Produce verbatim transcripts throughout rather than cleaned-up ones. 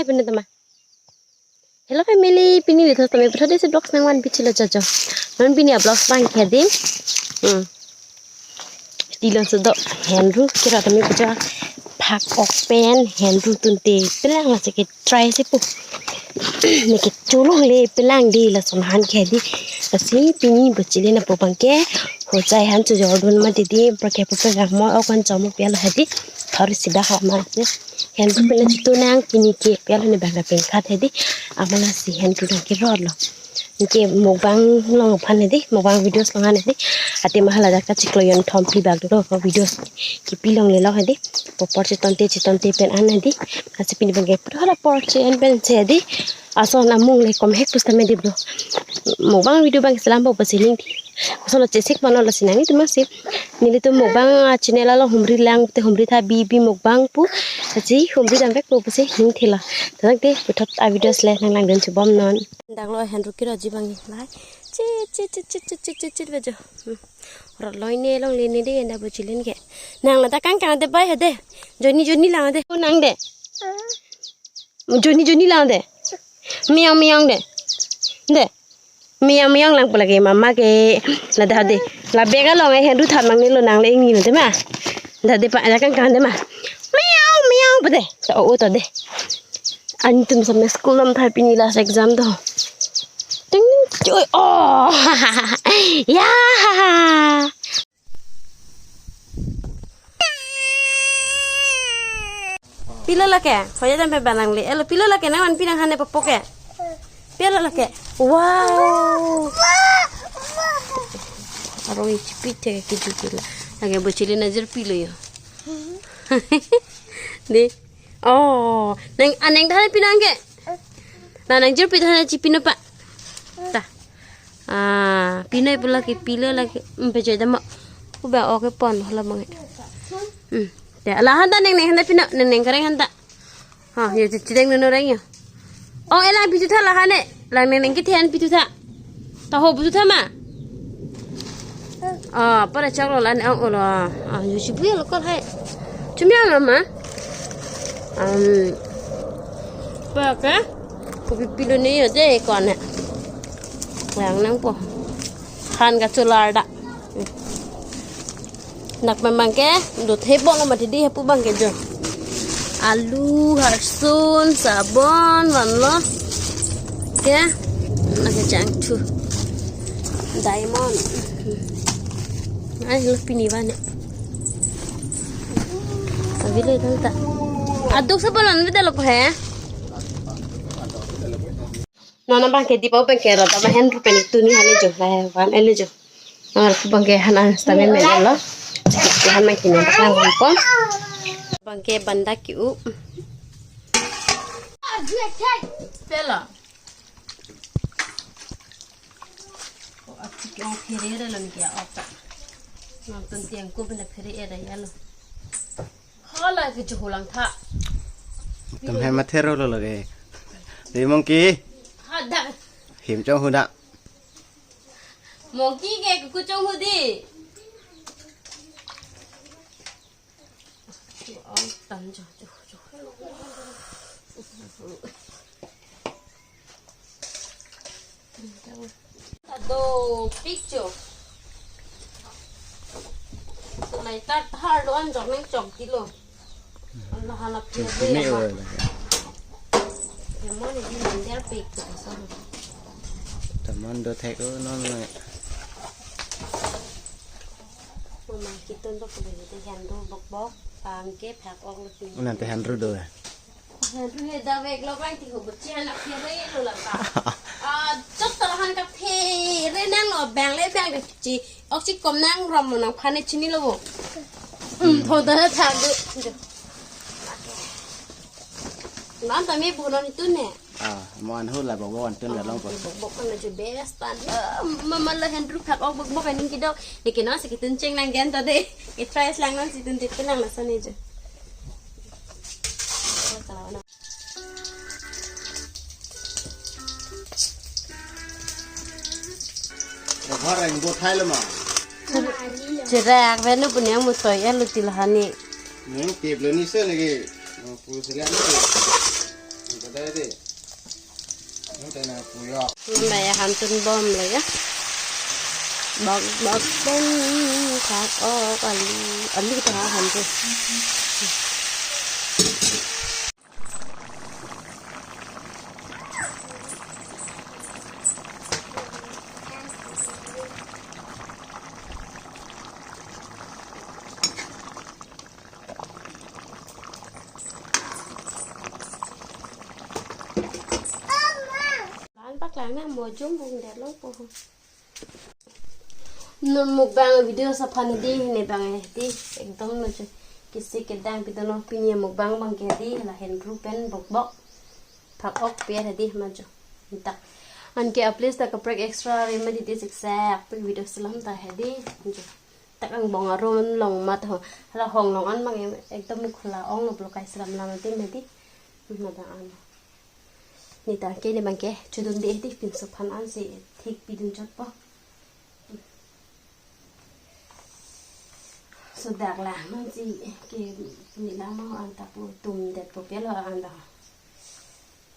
Pini tema. Hello family, pini lithos tame puthot isi vlogs nangvanpi chilo jojo. Non pini a-vlogs abang ke dei. Hmm. Tilon sudo henru kira tame puja phak ok pen henru tunte pelang lasi ke try si pu. Neke cholongle pelang dei lason han ke dei. Lasi pini bochile na po abang ke hojai han chojordun ma dei dei, apor ke po pelang mo ok an chomo pialo ha dei. Thor sida ha ma se. Henru pen la chitu nang pini ke pialo ne bang la pen khat ha dei. Amat lasi henru dang ke rot lo. Neke mukbang along aphan ha dei, mukbang videos along aphan ha dei. Ate ma hala jaka chiklo yon thom pi bak do ko videos kipi longle lo ha dei. Apor chitonte chitonte pen an ha dei. Lasi pini abang ke pura apor che-en pen che ha dei. Ason amung le kom hek pusitame dei bro. Mukbang video abang selam po pusi ning thi. Ason lo chesek mano lasi nangtum si. Nelitum mukbang, ah, channel along humri lang te humri tha bi bi mukbang pu. Lasi humri dam vek po pusi ning thi lo. Tangte puthot a-videos le nanglangdun chubom non. Dang lo henru kiro ji abang lai. Chit chit chit chit chit chit chit chit bejo. Hmm. Rot lo ne longle ne dei enda bochile ke. Nang la ta kangkang dei bai ha dei. Joni joni lang dei. Ko nang dei. Joni joni lang dei. Miang miang dei. Dei. Miang miang lang pu lake mama ke. La dei ha dei. La bag along e henru thap nangne lo nang le ingni lo dei ma. Dei dei pa la kangkang dei ma. Miau miau pu dei. Ta o o ta dei. Antum same school lam thar pini last exam do. Ting chui oh. Ya. Pilo lake, hoya jam pe banang le. Elo pilo lake nangvanpi nang hane popo ke. Pilo lake. Wow. Arong ichipi te ke juki la. Lake bochile na jirpi lo yo. Dei. Oh, nang aneng dah pi nang ke. Na nang jirpi dah na chipi no pa. Ta. Ah, pino ipu lake pilo lake. Hmm, pejo damo. Uba oke pon hala mange. Hmm. Ya, la han ta neng neng han ta pino, neng neng kareng han ta. Ha, ya chideng nono reng ya. Oh, ela pitu tha la han e. La neng neng kithen pitu tha. Ta ho butu tha ma. Ah, para chak lo lan ang olo. Ah, yo chibu ya lo kol hai. Chumi ang ma. Um, pa ke? Kopi pilo ne yo dei ko ne. Lang nang po. Han kacholar dak. Nak memang ke, dot hepon lo mati di hepu abang ke jo. Alu, harsun, sabon, vanlo. Ke, nak ke jangthu. Diamond. Ai, lo pini van ne. Abi le tang ta. Aduk sabon an beda lo ko he. Non abang ke di pa abang ke rot abang henru pen tuni han le jo. La he van le jo. Nang arpu abang ke han an sitame me lo. Ke han abang ke ne abang nang ko. Abang ke banda ke-u. Pelo. Oh, atik ong phere re lo ni kya ok. Nang tun tiang ko benda phere re ya lo. Hala ke juhulang tha. Tum hem athero lo lage. Dei monkey. Hada. Him chong hu da. Monkey ke kuku chong hu dei. Ang tan jo jo jo. Ado picture. Sunai ta thar do an jong neng chok kilo. An la hana phi Chok de kine ya. Oi la. Ya mo ni di nang der picture so. Taman do thek o non na. Mama kitun to kebeli te henru bok bok. Pang ke phak ong lo pini. Unan te henru do. Henru he da vek lo bang ti ho bochan la phi re lo la ta. Ah, chok ta han ka phi re nang lo bang le bang de chi. Ok chi kom nang rom mo nang phane chini lo bo. Hmm, tho da na thak du. Nan ta me bu non itu ne. Ah, mo an hu la bo bo an tun la long ko. Bok bok kan ju best tan. Ah, mama la henru phak ok bok bok aning kido. Ni kino si kitun cheng nang gen ta de. Ke try lang nang si tun tit lang la sa ni ju. Ghar ang bo thai lo ma. Cherak venu punya musoi ya lutil hani. Neng tip lo ni se lagi. Pu sila ni. Ready. Nang tena puyok. Nang ya hantun bom le ya. Bak bak bom, thak ok alu, alu ta hantun. Lan paklang na mo jum bung der long po. Non mukbang video saphan di ne bang eh di ekdom no jo kisi kedang pidono pini mukbang bang ke di lahen rupen bok bok. Phak ok piar hedi maju. Entak. Anke a place ta kaprek extra re madi di siksak pe video selam ta hedi. Maju. Tak angbong aron long mat ho. Hala hong long an mang em ekdom khula ong lo blokai selam lam hedi madi. Mabang an. Ni ta ke ni bang ke chudun de hedi pinso phan an si thik pidun chot po. So dak lang non si ke ni lang mo an ta pu tum det po pelo an da.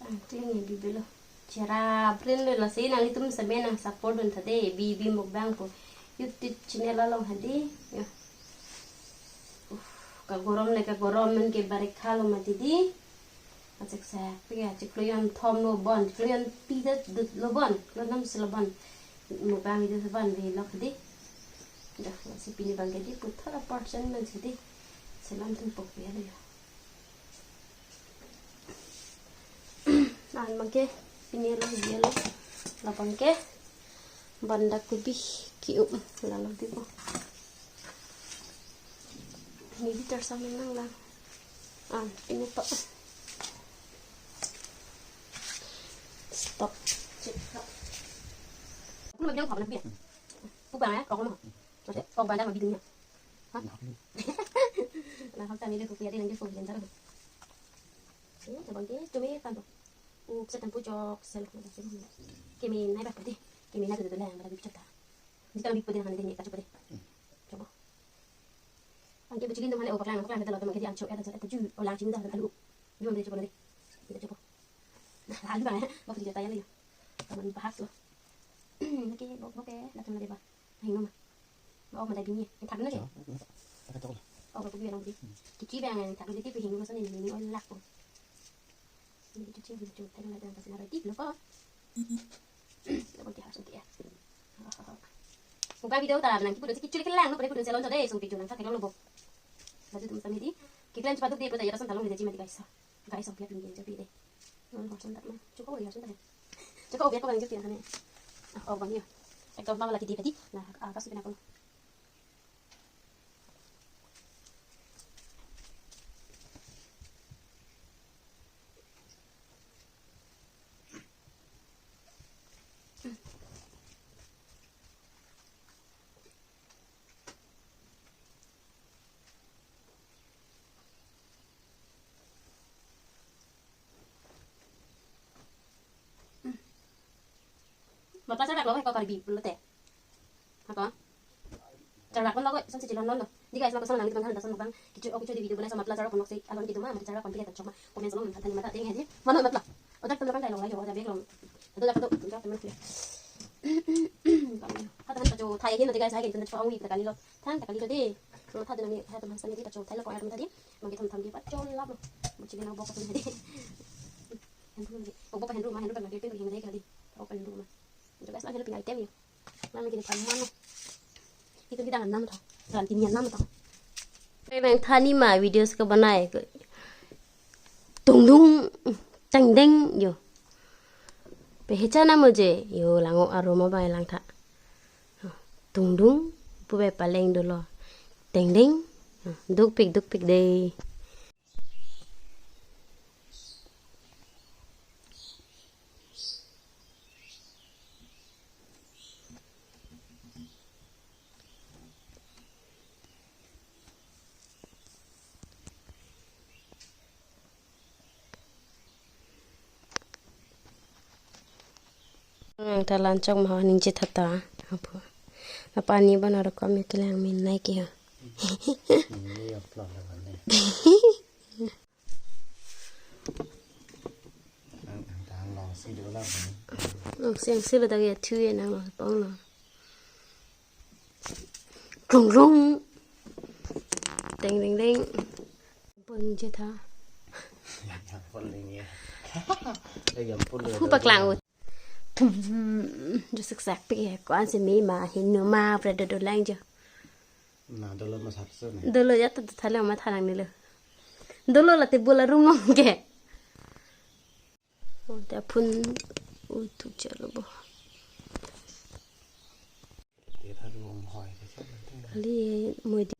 Ang kling ni bibelo. Chera brin lo lasi nanglitum semen nang support dun tha de B B Mukbang pu YouTube channel along hadi. Ya. Uf, kagorom le kagorom men ke barik khalo mati di. Achek sa pia chiklo yon thom lo bon, chiklo yon pi det dut lo bon, chiklo nam si lo bon. Mukbang video sa bon ve lok di. Dah si pini bang ke di puthot a percent men si di. Selam tu pok ya lo ya. An bang ke pini lo dia lo. La bang ke banda kubi ki um la lo di ko. Ni di tersam nang la. Ah, ini to. Stop. Aku mau bilang apa lagi ya? Bukan ya, kau mau. Oke, kau bandar mau bidunya. Hah? Nah, kau tanya dia kopi ada yang dia kopi yang cara. Ini coba dia cumi tanpa. Uk setan pucok seluk mata sih. Kami naik bak putih. Kami naik betul lah yang pada bicara. Jika lebih putih dengan ini kacau putih. Coba. Anke bechilin dum hane o paklang, paklang betul teman ke di ancho eta eta ju o lang chinda alu. Dum de chopo de. Kita chopo. Alu bang, bok di jataya le. Teman bahas lo. Oke, bok bok eh, datang lagi bah. Hingno ma. Bok ma daging ye. Thak na ke. Oh, bok bilang di. Kici bang thak di tipi hingno ma sani ni o lak ko. Ini cuci, cuci, tadi ada kasih naro di lo ko. Lo bang harus ya. Buka video ta nang kipu dosi kichuli kelang no pare pudun selon tode sung pichu nang thak kelong lo bo. Baju tum sami di. Kiklan cepat duk di pota ya kasan talong di mati guys. Guys, opiak pin dia japi de. Non horson tak ma. Cukup ya horson tak. Cukup opiak ko bang japi nang. Ah, oh bang ya. Ekdom mama lagi di padi. Nah, ah, kasu pina ko. Matla charlak lo ko Karbi pulote. Ako. Charlak lo ko, son si chilon lo. Di guys, mako son nang teman teman mukbang. Kichu, oh, kichu di video bonai so matla charlak ponok si alon kitu ma, matla charlak pon pilet chok ma. Comment along than than mata ting hedi. Mano matla. Odak teman kan lo la yo, odak bek lo. Itu dak tu, itu teman. Hata han pacho thai hin di guys, hai kin tanda cho ang wi ta kali lo. Thang ta kali lo de. Lo tha de nani, ha teman sani di pacho thai lo ko er tadi. Mangke tham tham di pacho lap lo. Mo chicken bok ko tadi. Henru ni. Bok bok henru ma, henru kan lagi tu henru kali. Bok henru ma. Itu guys, lah henru pingai tem ya. Lama gini paman. Itu kita nam to. Ranti nian nam to. Memang thani ma video ska banai ko. Tung dung tang deng yo. Pehechan na mujhe yo lango aroma bai lang tha. Tung dung pu bai paleng dolo. Teng deng duk pik duk pik dei. Ang ta lan chok ma ningje thata. Apo. Apa ni bana rokam ya kelang min nai ke ha. Ini ya plan dengan ni. Video lang. Nang siang silo dak ya thu ye nang lo pong lo. Rung rung. Ding ding ding. Pon je tha. Yang yang pon ding ye. Eh, yang pon ding. Khu paklang ut. Thum. Jo sak sak pik ye. Ko-an si me ma hin nu ma pre do do lang jo. Na dolo ma sat so ne. Dolo ya ta tha lang ma tha lang ni lo. Dolo la te bola rung ong ke. Oh, te aphun utu chalo bo. Te tha rung hoi ke chalo te. Kali moi di.